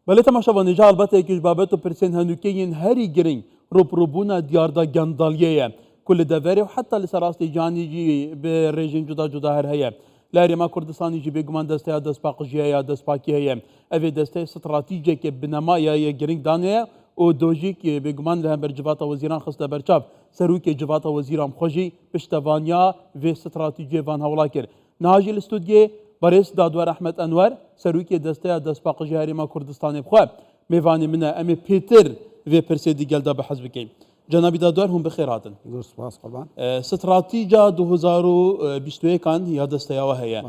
Belê temaşevanê ji helbet yekê ji babet û pirsên henûkê yên herî girîng rûbirûbûna diyarda gendaliyê ye ku li deverê û heta li ser astê cîhanê jî bi rêjên cuda cuda her heye. Li Herêma Kurdistanê jî bêguman desteya destpaqijiyê ya destpakiyê heye. Ev ê desteyê stratîjeke binema ya yê girîng daneye û dojîk bêguman li hember Civata Wezîran xiste ber çav. Serokê Civata Wezîran xwe jî piştevaniya vê stratîjiyê van hewla kir. Niha jî li stûdyê Berêz Dadwer Ehmed Enwer, Serokê Desteya Destpaqijî Herêma Kurdistanê bi xwe mêvanê min e. Em ê pêtir vê pirsê di gel de behs bikin. Cenabî Dadwer hûn bi xêr hatin. Zor spas qurban. Stratîca 2021 an ya desteya we heye.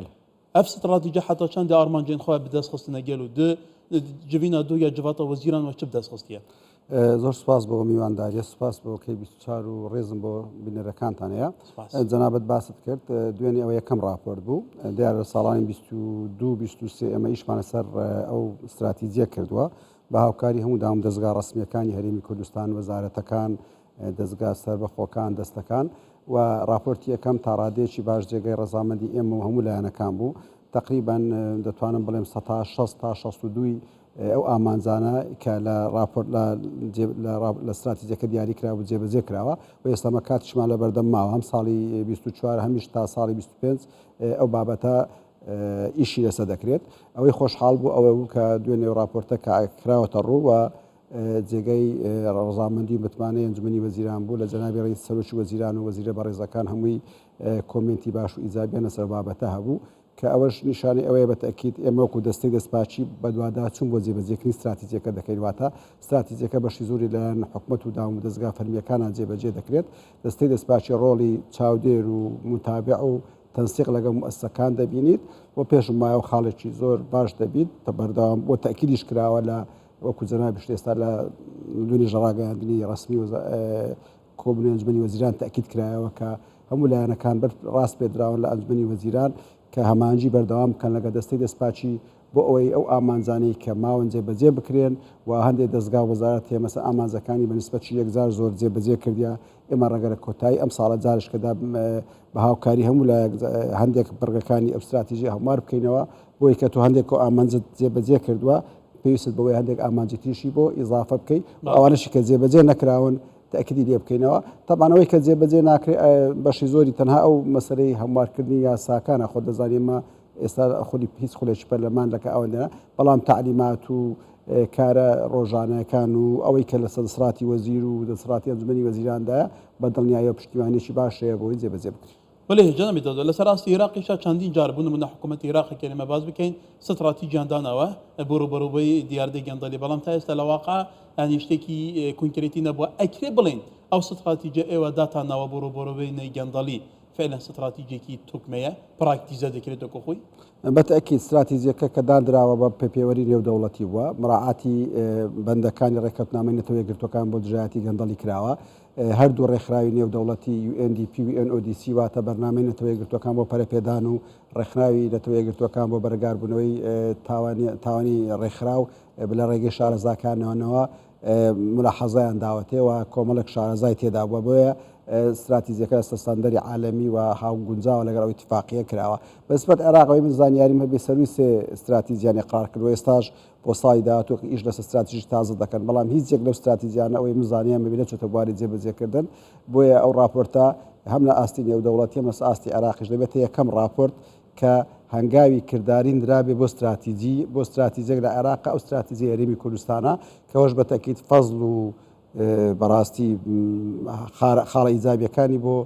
Ev stratîca heta çendê armancên xwe bi dest xistine gelo di civîna du ya civata wezîran we çi bi dest xistiye? Zor spas bo mîwandariye, spas bo key 24 û rêzim bo bînerekantan heye. Cenabet basit کرد دوێنێ ئەوە یەکەم راپۆرت بوو دیارە لە ساڵانی 22 23 ئێمە ئیشمان لەسەر ئەو استراتیجیە کردووە بە هاوکاری هەموو دام دەزگا ڕسمیەکانی هەرێمی کوردستان وەزارەتەکان دەزگا سەربەخۆکان دەستەکان و راپۆرتی یەکەم تا ڕادەیەکی باش جێگەی ڕەزامەندی ئێمە و هەموو لایەنەکان بوو تقریبا دەتوانم بڵێم 6 تا 62 ئەو ئامانجانە کە لە ڕاپۆرت لە ستراتیجەکە دیاری کرابوو جێبەجێ کراوە و ئێستا مە کاتیشمان لە بەردەم ماوە هەم ساڵی 24 هەمیش تا ساڵی 25 ئەو بابەتە ئیشی لەسەر دەکرێت ئەوەی خۆشحاڵ بوو ئەوە بوو کە دوێنێ و راپۆرتە کە کراوەتە ڕوو و جێگەی ڕەزامەندی متمانەی ئەنجومەنی وەزیران بوو لە جەنابی ڕئیس سەرۆکی وەزیران و وەزیرە بەڕێزەکان هەمووی کۆمێنتی باش و ئیجابیان لەسەر بابەتە هەبوو کە ئەوەش نیشانەی ئەوەیە بە تەئکید ئێمە وەکو دەستەی دەستپاکی بەدواداچوون بۆ جێبەجێکردنی ستراتیجیەکە دەکەین، واتە ستراتیجیەکە بەشی زۆری لەلایەن حکومەت و دامودەزگا فەرمییەکانە جێبەجێ دەکرێت، دەستەی دەستپاکی ڕۆڵی چاودێر و موتابع و تەنسیق لەگەڵ موئەسسەکان دەبینیت و پێشم وایە و خاڵێکی زۆر باش دەبیت کە بەردەوام بۆ تەئکیدیش کراوە لە وەکو جەنابیشت ئێستا لە دوێنێش ڕاگەیاندنی ڕەسمی کۆبوونەوەی ئەنجومەنی وەزیران تەئکید کرایەوە کە هەموو لایەنەکان بەر ڕاسپێردراون لە ئەنجومەنی وەزیران کە هەماهەنگی بەردەوام بکەن لەگەڵ دەستەی دەستپاکی بۆ ئەوەی ئەو ئامانجانەی کە ماون جێبەجێ بکرێن و هەندێک دەزگا و وەزارەت هەیە مەسەلەن ئامانجەکانی بە نسبەتی یەکجار زۆر جێبەجێ کردیە ئێمە ڕەنگە لە کۆتایی ئەم ساڵە جارشکەدا بە هاوکاری هەموو لایەک هەندێک بڕگەکانی ئەو ستراتیژی هەموار بکەینەوە بۆی کە تۆ هەندێک کۆ ئامانجت جێبەجێ کردووە پێویستت بەوەی هەندێک ئامانجی تریشی بۆ ئیزافە بکەیت ئەوانەشی کە جێبەجێ نەکراون تەئکیدی لێ بکەینەوە. تەبعەن ئەوەی کە جێبەجێ ناکرێ بەشی زۆری تەنها ئەو مەسەلەی هەموارکردنی یاساکانە، خۆت دەزانی ئێمە ئێستا خولی هیچ خولێکی پەرلەمان لەکە ئەوەندە بەڵام تەعلیمات و کارە ڕۆژانەکان و ئەوەی کە لەسەر دەسەڵاتی وەزیر و دەسەڵاتی ئەنجومەنی وەزیراندایە بە دڵنیاییەوە پشتیوانیەکی باش هەیە بۆ ئەوەی جێبەجێ بکرێت. بەلێ جەنابی دادوەر لەسەر ئاستی ئێراقیشا چەندین جار بۆ نمونە حکوومەتی ئێراقی کە ئێمە باس بکەین ستراتیجیان داناوە بۆ ڕووبەڕووبووی دیاردەی گەندەڵی بەڵام تا ئێستا لە واقع یانی شتێکی کونکرێتی نەبووە ئەکرێ بڵێین ئەو ستراتیجە ئێوە داتانناوە بۆ ڕووبەڕووبوونەوەی گەندەڵی فعلا ستراتیجێکی توکمەیە پراکتیزە دەکرێت وەکو خۆی؟ بە تەئکید ستراتیجەکە کە داندراوە بە پێوەری نێودەوڵەتی بووە مراعاتی بەندەکانی ڕێککەوتنامەی نەتەوە یەکگرتووەکان بۆ دژایەتی گەندەڵی کراوە هەردوو ڕێکخراوی نێودەوڵەتی UNDP و UNODC واتە بەرنامەی نەتەوە یەکگرتووەکان بۆ پەرەپێدان و ڕێکخراوی نەتەوە یەکگرتووەکان بۆ بەرەگاربوونەوەی تاوانی ڕێکخراو لە ڕێگەی شارەزاکانەوە ملاحەزەیان داوەتێ و کۆمەڵێک شارەزای تێدا بووە بۆیە ستراتیجیەکە لەسەر ستاندەری عالەمی و هاوگونجاوە لەگەڵ ئەو ئیتفاقیە کراوە. بەنسبەت عێراق ئەوەی من زانیاریم هەبێ سەرووی سێ ستراتیجیان ئیقرار کردووە ئێستاش بۆ ساڵی داهاتوو ئیش لەسەر ستراتیژی تازە دەکەن، بەڵام هیچ یەک لەو ستراتیجیانە ئەوەی من زانیارم هەبێ نەچۆتە بواری جێبەجێکردن، بۆیە ئەو ڕاپۆرتە هەم لە ئاستی نێودەوڵەتی هەم لەسەر ئاستی عێراقیش دەبێتە یەکەم ڕاپۆرت کە هەنگاوی کرداری نرابێ بۆ ستراتیجی بۆ ستراتیجێک لە عێراق ئەو ستراتیجی هەرێمی کوردستانە کەوەش بە تەئکید فەزڵ و بەڕاستی خاڵە ئیجابیەکانی بۆ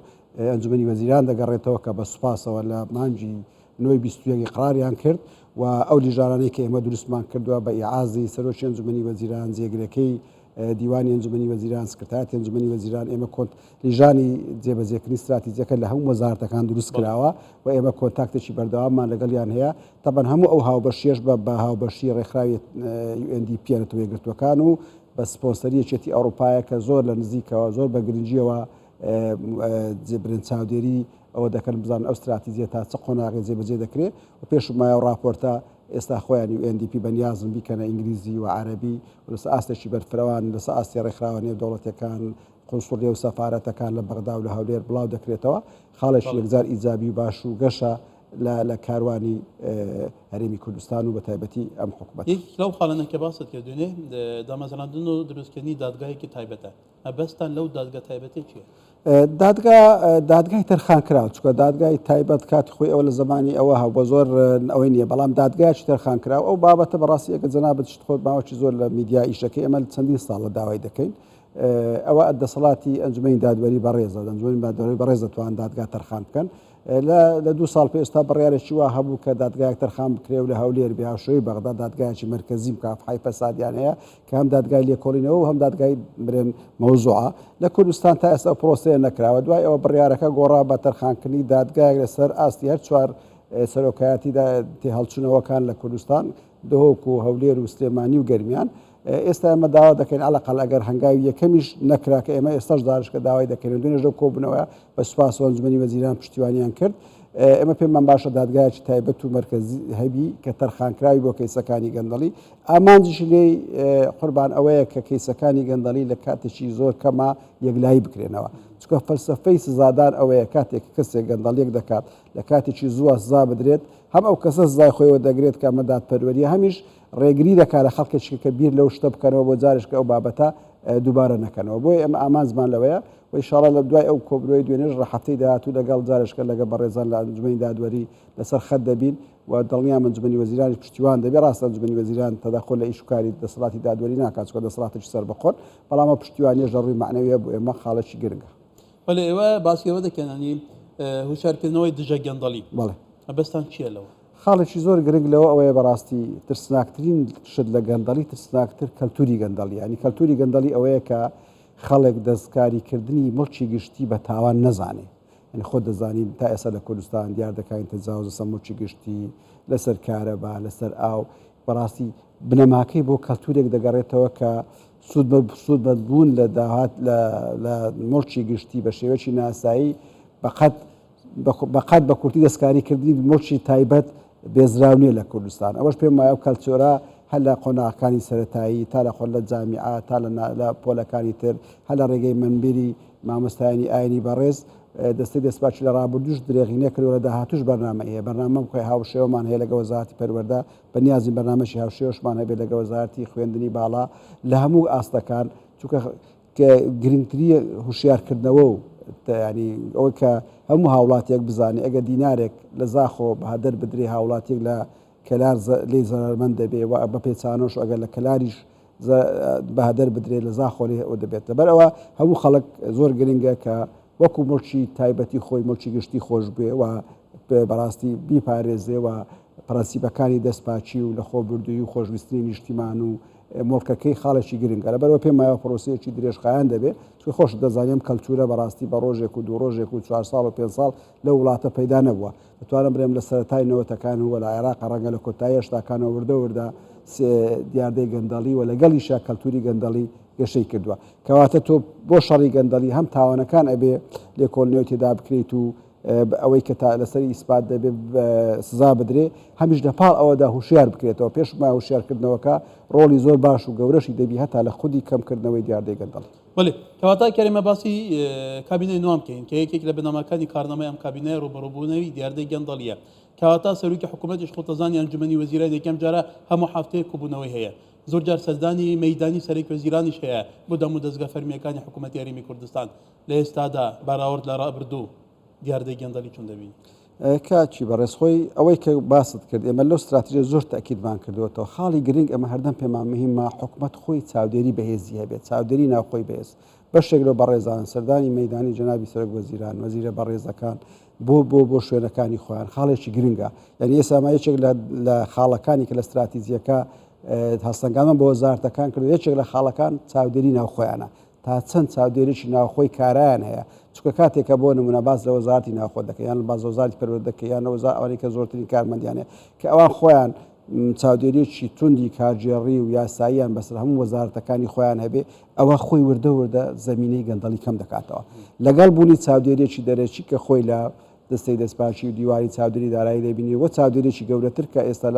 ئەنجومەنی وەزیران دەگەڕێتەوە کە بە سوپاسەوە لە مانگی نۆی 21 ئیقراریان کرد و ئەو لیژانانەی کە ئێمە دروستمان کردووە بە ئیعازی سەرۆکی ئەنجومەنی وەزیران جێگرەکەی دیوانی ئەنجومەنی وەزیران سکرتایەتی ئەنجومەنی وەزیران ئێمە کۆنت لیژانی جێبەجێکردنی ستراتیجەکە لە هەموو وەزارەتەکان دروست کراوە و ئێمە کۆنتاکتێکی بەردەواممان لەگەڵیان هەیە تەبەن هەموو ئەو هاوبەشیەش بە بە هاوبەشی ڕێکخراوی UNDP نەتەوە یەکگرتووەکان و بە سپۆنسەری یەکێتی ئەوروپایە کە زۆر لە نزیکەوە زۆر بە گرنگیەوە جێبرێن چاودێری ئەوە دەکەن بزانن ئەو ستراتیجیە تا چ قۆناغێ جێبەجێ دەکرێت و پێشم وایە ئەو ڕاپۆرتە ئێستا خۆیان UNDP بەنیازن بیکەنە ئینگلیزی و عەرەبی و لەسەر ئاستێکی بەرفرەوان لەسەر ئاستی ڕێکخراوە نێودەوڵەتیەکان قونسوڵیە و سەفارەتەکان لە بەغدا و لە هەولێر بڵاو دەکرێتەوە خاڵێکی یەکجار ئیجابی و باش و گەشە. لە کاروانی هەرێمی کوردستان و بە تایبەتی ئەم حکومەتە. یەکێک لەو خاڵانە کە باست کرد دوێنێ، دامەزراندن و دروستکردنی دادگایەکی تایبەتە. مەبەستتان لەو دادگا تایبەتە چییە؟ دادگا دادگای تەرخانکراو، چونکە دادگای تایبەت کاتی خۆی ئەوە لە زەمانی ئەوە هەبووە زۆر ئەوەی نییە، بەڵام دادگایەکی تەرخانکراو ئەو بابەتە بەڕاستی ئەگەر جەنابت شت خۆت ماوەکی زۆر لە میدیا ئیشەکەی ئێمە چەندین ساڵە داوای دەکەین ئەوە دەسەڵاتی ئەنجومەنی دادوەری بەڕێزە ئەنجومەنی دادوەری بەڕێز دەتوان دادگا تەرخان بکەن لە دوو ساڵ پێش تا بڕیارێکی وا هەبوو کە دادگایەک تەرخان بکرێ و لە هەولێر بێ هاوشێوەی بەغدا دادگایەکی مەرکەزی مکافحەی فەسادیان هەیە کە هەم دادگای لێکۆڵینەوە و هەم دادگای برێن مەوزوعە لە کوردستان تا ئێستا پرۆسەیە نەکراوە دوای ئەوە بڕیارەکە گۆڕا بە تەرخانکردنی دادگایەک لەسەر ئاستی هەر چوار سەرۆکایەتیدا تێهەڵچوونەوەکان لە کوردستان دهۆک و هەولێر و سلێمانی و گەرمیان ئێستا ئێمە داوا دەکەین عەلەقەل ئەگەر هەنگاوی یەکەمیش نەکرا کە ئێمە ئێستاش دارشکە داوای دەکەین و دوێنێش لەو کۆبوونەوە بە سوپاسەوە ئەنجومەنی وەزیران پشتیوانیان کرد ئێمە پێمان باشە دادگایەکی تایبەت و مەرکەزی هەبی کە تەرخانکراوی بۆ کەیسەکانی گەندەڵی ئامانجیشی لێی قوربان ئەوەیە کە کەیسەکانی گەندەڵی لە کاتێکی زۆر کەمە یەکلایی بکرێنەوە چونکە فەلسەفەی سزادان ئەوەیە کاتێک کەسێک گەندەڵیەک دەکات لە کاتێکی زووە سزا بدرێت هەم ئەو کەسە سزای خۆی وەردەگرێت کە ئەمە دادپەروەریە هەمیش ڕێگری دەکات لە خەڵکێکی کە بیر لەو شتە بکەنەوە بۆ جارێک کە ئەو بابەتە دووبارە نەکەنەوە بۆیە ئێمە ئامانجمان لەوەیە و ئیشاڵا لە دوای ئەو کۆبوونەوەی دوێنێش لە هەفتەی داهاتوو لەگەڵ جارێکە لەگەڵ بەڕێزان لە ئەنجومەنی دادوەری لەسەر خەت دەبین و دڵنیام ئەنجومەنی وەزیرانیش پشتیوان دەبێت ڕاستە ئەنجومەنی وەزیران تەدەخول لە ئیش و کاری دەسەڵاتی دادوەری ناکات چونکە دەسەڵاتێکی سەربەخۆن بەڵام ئەو پشتیوانیەش لە ڕووی مەعنەویە بۆ ئێمە خاڵێکی گرنگە. بەڵێ ئێوە باسی ئەوە دەکەن ینی هوشارکردنەوەی دژە گەندەڵی بەڵێ مەبەستان چییە لەوە؟ خاڵێکی زۆر گرنگ لەوە ئەوەیە بەڕاستی ترسناکترین شت لە گەندەڵی ترسناکتر کەلتوری گەندەڵی ینی کەلتوری گەندەڵی ئەوەیە کە خەڵک دەستکاریکردنی مڵکی گشتی بە تاوان نەزانێ یعنی خۆت دەزانین تا ئێستا لە کوردستان دیاردەکانی تەجاوز لەسەر مڵکی گشتی لەسەر کارەبا لەسەر ئاو بەڕاستی بنەماکەی بۆ کەلتورێک دەگەڕێتەوە کە سوودمەندبوون لە داهات لە موڵکی گشتی بە شێوەیەکی ناسایی بەقەد بەقەد بە کورتی دەستکاری کردنی موڵکی تایبەت بێزراو نییە لە کوردستان ئەوەش پێم وایە ئەو کەلتۆرە هەر لە قۆناغەکانی سەرەتایی تا لە خۆ لە جامیعە تا لە پۆلەکانی تر هەر لە ڕێگەی مەنبیری مامۆستایانی ئاینی بەڕێز دەستەی دەستپاکی لە ڕابردووش درێغی نەکردووە لە داهاتووش بەرنامەی هەیە بەرنامە بخۆی هاوشێوەمان هەیە لەگە وەزارەتی پەروەردە بەنیازین بەرنامەشی هاوشێوەشمان هەبێت لەگە وەزارەتی خوێندنی باڵا لە هەموو ئاستەکان چونکە گرنگتری هوشیارکردنەوە و ینی ئەوەی کە هەموو هاوڵاتیەک بزانێ ئەگەر دینارێک لە زاخۆ بە هەدەر بدرێ هاوڵاتیەک لە کەلار لێی زەرەرمەند دەبێ و بە پێچانەوەش ئەگەر لە کەلاریش بە هەدەر بدرێت لە زاخۆ لێ ئەو دەبێت لەبەر ئەوە هەموو خەڵک زۆر گرنگە کە وەکو مڵکی تایبەتی خۆی مڵکی گشتی خۆش بێ و بەڕاستی بیپارێزێ و پرەنسیپەکانی دەستپاکی و لەخۆبردوویی و خۆشویستنی نیشتیمان و مڵکەکەی خاڵێکی گرنگە لەبەرەوە پێم وایە پرۆسەیەکی درێژخایەن دەبێت چونکە خۆشت دەزانی ئەم کەلتورە بەڕاستی بە ڕۆژێک و دوو ڕۆژێک و چوار ساڵ و پێنج ساڵ لەو وڵاتە پەیدا نەبووە دەتوانم بڵێم لە سەرەتای نەوەتەکانەوە لە عێراق ڕەنگە لە کۆتایی هەشتاکانەوە وردە وردە دیاردەی گەندەڵی و لەگەڵیشا کەلتوری گەندەڵی گەشەی کردووە کەواتە تۆ بۆ شەڕی گەندەڵی هەم تاوانەکان ئەبێ لێکۆڵینەوەی تێدا بکرێت و ئەوەی کە تا لەسەری ئیسپات دەبێ سزا بدرێ هەمیش لە پاڵ ئەوەدا هوشیار بکرێتەوە پێش ما هوشیارکردنەوەکە ڕۆڵی زۆر باش و گەورەشی دەبی هەتا لە خودی کەمکردنەوەی دیاردەی گەندەڵی. بەڵێ کەواتە کە ئێمە باسی کابینەی نوام بکەین کە یەکێک لە بنەماکانی کارنامەی ئەم کابینەیە ڕووبەڕووبوونەوی دیاردەی گەندەڵییە کەواتە سەرۆکی حکوومەتیش خۆتەزانی ئەنجومەنی وەزیران یەکەم جارە هەموو هەفتەیەک کۆبوونەوەی هەیە زۆر جار سەردانی مەیدانی سەرەک وەزیرانیش هەیە بۆ دامودەزگا فەرمییەکانی حکوومەتی هەرێمی کوردستان لە ئێستادا بەراورد لە ڕابردوو دیاردەی گەندەڵی چۆن دەبینی؟ کاکی بەڕێز خۆی ئەوەی کە باست کرد ئێمە لەو ستراتیژە زۆر تەئکیدمان کردووەتەوە خاڵی گرنگ ئەمە هەردەم پێمان مهمە حکومەت خۆی چاودێری بەهێزی هەبێت چاودێری ناوخۆی بەهێز بەشێک لەو بەڕێزان سەردانی مەیدانی جەنابی سەرۆک وەزیران وەزیرە بەڕێزەکان بۆ بۆ بۆ شوێنەکانی خۆیان خاڵێکی گرنگە یعنی ئێستا یەکێک لە خاڵەکانی کە لە ستراتیجیەکە هەڵسەنگاندن بۆ وەزارەتەکان کرد یەکێک لە خاڵەکان چاودێری ناوخۆیانە تا چەند چاودێریی ناوخۆی کارایان هەیە، چونکە کاتێک کە بۆ نموونە باس لە وەزارەتی ناوخۆ دەکەی یان باس لە وەزارەتی پەروەردە دەکەی یان لە وەزارەت ئەوانەی کە زۆرترین کارمەندیان هەیە کە ئەوان خۆیان چاودێریی توندی کارگێڕی و یاساییان بەسەر هەموو وەزارەتەکانی خۆیان هەبێ ئەوە خۆی وردە وردە زەمینەی گەندەڵی کەم دەکاتەوە لەگەڵ بوونی چاودێریی دەرەکی کە خۆی لە دەستەی دەستپاکی و دیوانی چاودێری دارایی دەبینی و چاودێریی گەورەتر کە ئێستا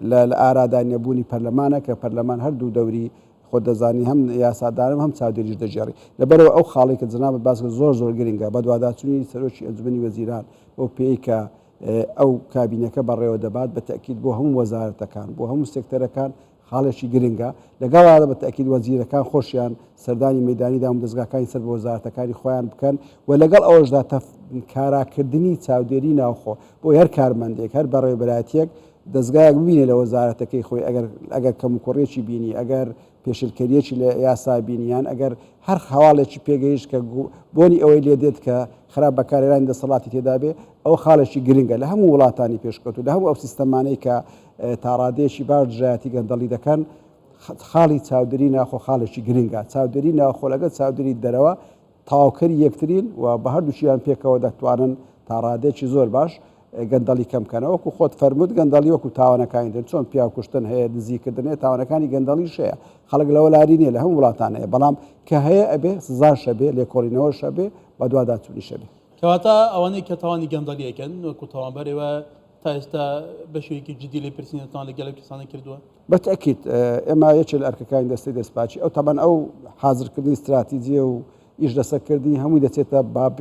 لە ئارادا نیە بوونی پەرلەمانە کە پەرلەمان هەردوو دەوری خۆت دەزانی هەم یاسادانم هەم چاودێریش دەگێڕی لەبەرەوە ئەو خاڵی کە جەنابت باس کرد زۆر زۆر گرنگە بەدواداچوونی سەرۆکی ئەنجومەنی وەزیران بەو پێی کە ئەو کابینەکە بەڕێوە دەبات بە تەئکید بۆ هەموو وەزارەتەکان، بۆ هەموو سێکتەرەکان خاڵێکی گرنگە، لەگەڵا بە تەئکید وەزیرەکان خۆشیان سەردانی مەیدانی دامودەزگاکانی سەر بە وەزارەتەکانی خۆیان بکەن و لەگەڵ ئەوەشدا کاراکردنی چاودێری ناوخۆ بۆ هەر کارمەندێک، هەر بەڕێوەبەرایەتییەک دەزگایەک ببینێ لە وەزارەتەکەی خۆی ئەگەر ئەگەر کەموکوڕیەکی بینی، ئەگەر پێشێلکەرییەکی لە یاسا بینی یان ئەگەر هەر هەواڵێکی پێگەیشت کە بۆنی ئەوەی لێ دێت کە خراپ بەکارهێنانی دەسەڵاتی تێدا بێ، ئەوە خاڵێکی گرنگە لە هەموو وڵاتانی پێشکەوتوو، لە هەموو ئەو سیستەمانەی کە تاڕادەیەکی باش دژایەتی گەندەڵی دەکەن، خاڵی چاودێری ناوخۆ خاڵێکی گرنگە. چاودێری ناوخۆ لەگەڵ چاودێری دەرەوە تەواوکەری یەکترین و بە هەردووکیان پێکەوە دەتوانن تا ڕادەیەکی زۆر باش گەندەڵی کەم کەنەوە. وەکو خۆت فەرمووت گەندەڵی وەکو تاوانەکانی تر چۆن پیاو کوشتن هەیە، دزی کردن هەیە، تاوانەکانی گەندەڵیش هەیە. خەڵک لەوە لاری نییە، لە هەموو وڵاتان هەیە، بەڵام کە هەیە ئەبێ سزاش هەبێ، لێکۆڵینەوەش هەبێ، بەدواداچوونیش هەبێ. کەواتە ئەوانەی کە تاوانی گەندەڵی ئەکەن وەکو تاوانبار ئێوە تا ئێستا بە شێوەیەکی جدی لێپرسینەوەتان لەگەڵ ئەو کەسانە کردووە؟ بە تەئکید ئێمە یەکێ لە ئەرکەکانی دەستەی دەستپاکی ئەو تەبعەن ئەو حازرکردنی ستراتیجیە و ئیش لەسەر کردنی هەمووی دەچێتە باب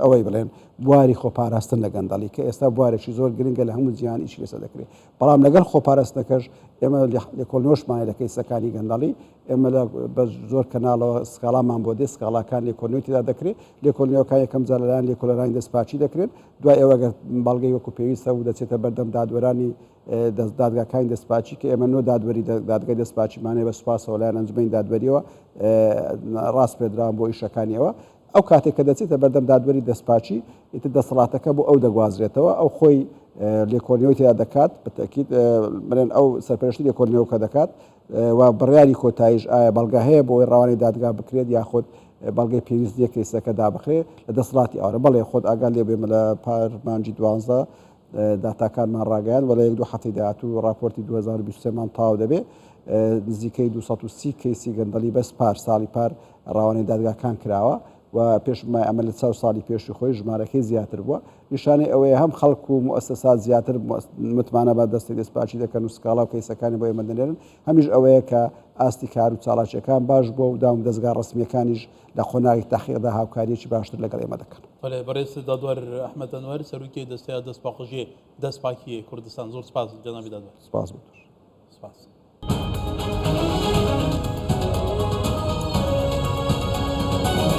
ئەوەی بڵێن بواری خۆپاراستن لە گەندەڵی کە ئێستا بوارێکی زۆر گرنگە لە هەموو جیهان ئیشی لەسەر دەکرێت بەڵام لەگەڵ خۆپاراستنەکەش ئێمە لێکۆڵینەوەشمان لە کەیسەکانی گەندەڵی ئێمە لە بە زۆر کەناڵەوە سکاڵامان بۆ دێ سکاڵاکان لێکۆڵینەوەی تێدا دەکرێت لێکۆڵینەوەکان یەکەم جار لەلایەن لێکۆڵەرانی دەستپاکی دەکرێن دوای ئەوە گەر بەڵگەی وەکو پێویستە و دەچێتە بەردەم دادوەرانی دادگاکانی دەستپاکی کە ئێمە نۆ دادوەری دادگای دەستپاکیمان هەیە بە سوپاسەوە لایەن ئەنجومەنی دادوەریەوە ڕاسپێردراون بۆ ئیشەکانیەوە ئەو کاتێک کە دەچێتە بەردەم دادوەری دەستپاکی ئیتر دەسەڵاتەکە بۆ ئەو دەگوازرێتەوە ئەو خۆی لێکۆڵینەوەی تێدا دەکات بەتەکیید بڵێن ئەو سەرپەرشتی لێکۆڵینەوەکە دەکات و بڕیاری کۆتاییش ئایا بەڵگە هەیە بۆ ئەوەی ڕەوانەی دادگا بکرێت یاخود بەڵگەی پێویست نییە کەیسەکە دابخرێت لە دەسەڵاتی ئەوانە بەڵێ خۆت ئاگات لێ بێ لە پار مانگی دوانزە داتاکانمان ڕاگەیاند و لە یەک دوو هەفتەی داهاتوو ڕاپۆرتی 2023 مان تەواو دەبێت نزیکەی 230 کەیسی گەندەڵی بەس پار ساڵی پار ڕەوانەی دادگاکان کراوە و پێش مای ئەمە لە چاو ساڵی پێشی خۆی ژمارەکەی زیاتر بووە نیشانەی ئەوەیە هەم خەڵک و موئەسەسات زیاتر متمانە بە دەستەی دەستپاکی دەکەن و سکاڵا و کەیسەکانی بۆ ئێمە دەنێرن هەمیش ئەوەیە کە ئاستی کار و چالاکیەکان باش بووە و دام دەزگا ڕەسمیەکانیش لە قۆناغی تەحقیقدا هاوکاریەکی باشتر لەگەڵ ئێمە دەکەن. بەڵێ بەڕێز دادوەر ئەحمەد ئەنوەر سەرۆکی دەستەی دەستپاقژی دەستپاکی کوردستان زۆر سپاس جەنابی دادوەر. سپاس بۆ تۆش. سپاس.